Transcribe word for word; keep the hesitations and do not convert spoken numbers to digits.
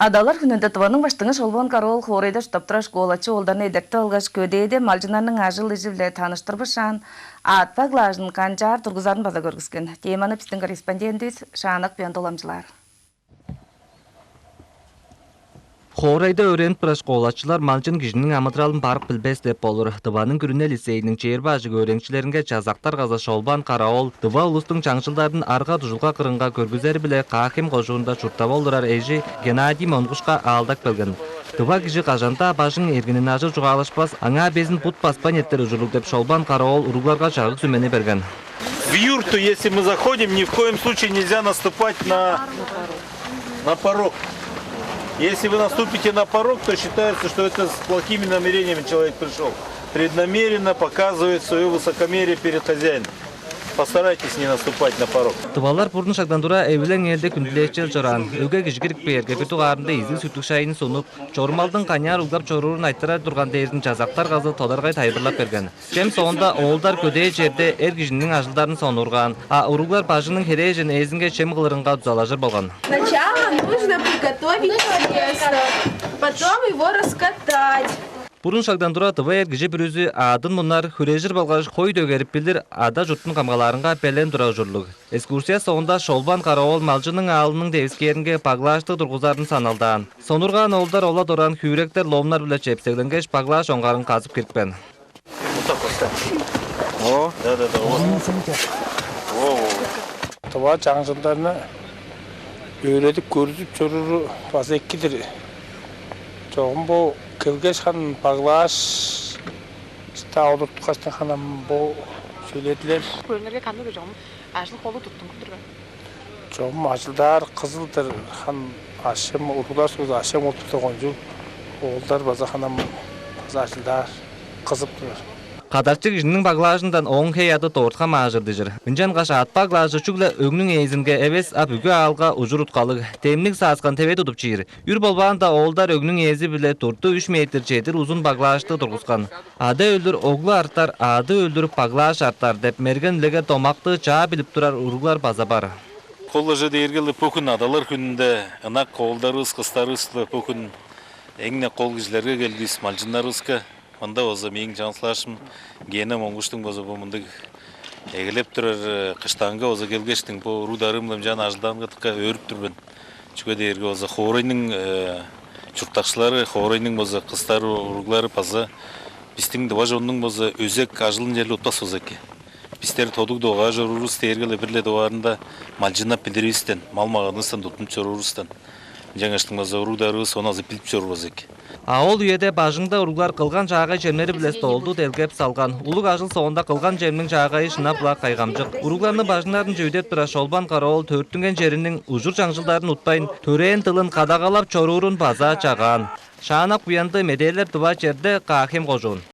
Адалар хүнүнде Тываның Баштыңы Шолбан Кара-оол хоорайда чурттап турар школачы оолдарны эдертип алгаш, көдээде малчыннарның ажыл-ижи-биле таныштырбышаан, аът баглаажын канчаар тургузарын база көргүскен. Теманы бистиң корреспондентивис Шаанак Буян доламчылаар. Хоорайда өөренип турар школачылар малчын кижиниң амыдыралын барык билбес деп болур. Тываның күрүне лицейиниң чээрби ажыг өөреникчилеринге чазактар каза Шолбан Кара-оол тыва улустуң чаңчылдарын арга-дужулга кырынга көргүзери-биле Каа-Хем кожуунда чурттап олурар эжи Геннадий Монгушка аалдап келген. Тыва кижи кажан-даа бажың эргинин ажыр чугаалашпас, аңаа безин бут баспайн эртер ужурлуг деп Шолбан Кара-оол уругларга чагыг-сүмени берген. В юрту, если мы заходим, ни в коем случае нельзя наступать на, на порог. Если вы наступите на порог, то считается, что это с плохими намерениями человек пришёл. Преднамеренно показывает своё высокомерие перед хозяином. Постарайтесь не наступать на порог. Тывалар бурун шагдан тура эвилең ээлде хүндүлээшкел чораан. Өгге кижи кирип кээрге, бир дугаарында изиг-сүттүг шайын сунуп, чорумалдың канчаар углап чоруурун айтырар турган дээрзин чазактар казы тодаргай тайылбырлап берген. Чем соонда оолдар көдээ черде эр кижиниң ажылдарын сонуургаан, а уруглар бажыңның херээжен ээзинге чем кылырынга дузалажыр болган. Сначала нужно приготовить тесто, потом его раскатать. Бурун шагдан тура тыва эр кижи бүрүзү аъдын мунар, хүрежир болгаш хой дөгерип билир, ада-чуртун камгалаарынга белен турар ужурлуг. Экскурсия соонда Шолбан Кара-оол малчынның аалының девискээринге баглаажтыг тургузарын саналдаан. Сонуургаан оолдар ола дораан, хүректер, ломнар-биле чепсегленгеш, баглааш оңгарын казып кирипкен. Вот так вот. О. Да, да, да, вот. Во, во, во. Тыва чаңчылдарны өөредип көргүзүп чоруру база эки-дир. Чогум бо келгеш, харын баглааш чыта олурткаштың, харын ам бо чүүледилер. Көрүңерге кандыг-дыр чогум? Ажыл-холу туттунгуп турган. Чогум ажылдаар кызыл-дыр, харын ашем, уруглар сугза ашем болуп турган чүл. Оолдар база, харын ам база ажылдаар, кызып турар. Кадарчы кижиниң баглаажындан ооң хей-аъды дорт хамааржыр дижир. Ынчангаш аът баглаажы чүгле өгнүң ээзинге эвес, а бүгү аалга ужур-уткалыг, демниг сааскан теве тудуп чиир. Үр болбаанда, оолдар өгнүң ээзи-биле дурту үш метр чедир узун баглаажты тургускан. «Ада өлүр, оглу артар, аъды өлүр, баглааш артар» деп мерген-үлегер домакты чаа билип турар уруглар база бар. Кол ыжы дээрге-ле бо хүн, Адалар хүнүнде, ынак оолдарывыс, кыстарывыс-биле бо хүн эң-не кол кижилерге келдивис, малчыннарывыска. Мында болза мээң чаңгыс класчым Гена Монгуштуң болза бо мындыг эгелеп турар, э, кыштаанга болза келгештиң, бо уруг-дарыым-биле ынчаар ажылдаанга дыка өөрүп тур мен. Чүге дээрге болза хоорайның, э, чурттакчылары, хоорайның болза кыстары, уруглары база бистиң тыва чоннуң болза өзек ажылын черле утпас болза эки. Бистер тодуг догаа чоруурувус дээрге-ле бир-ле дугаарында малчыннап билиривистен, мал-маганывыстан туттунуп чоруурувустан. Ынчангаштың база уруг-дарывыс ону азы билип чоруур болза эки. А ол үеде бажыңда уруглар кылган чаагай чемнери-биле столду делгеп салган. Улуг ажыл соонда кылган чемниң чаагайы шынап-ла кайгамчык. Уругларны бажыңнарын чөвүдеп тура Шолбан Кара-оол төрүттүнген чериниң ужур-чаңчылдарын утпайн, төрээн дылын кадагалап чоруурун база чагаан. Шаанак Буянды, Медээлер, Тыва черде, Каа-Хем кожуун.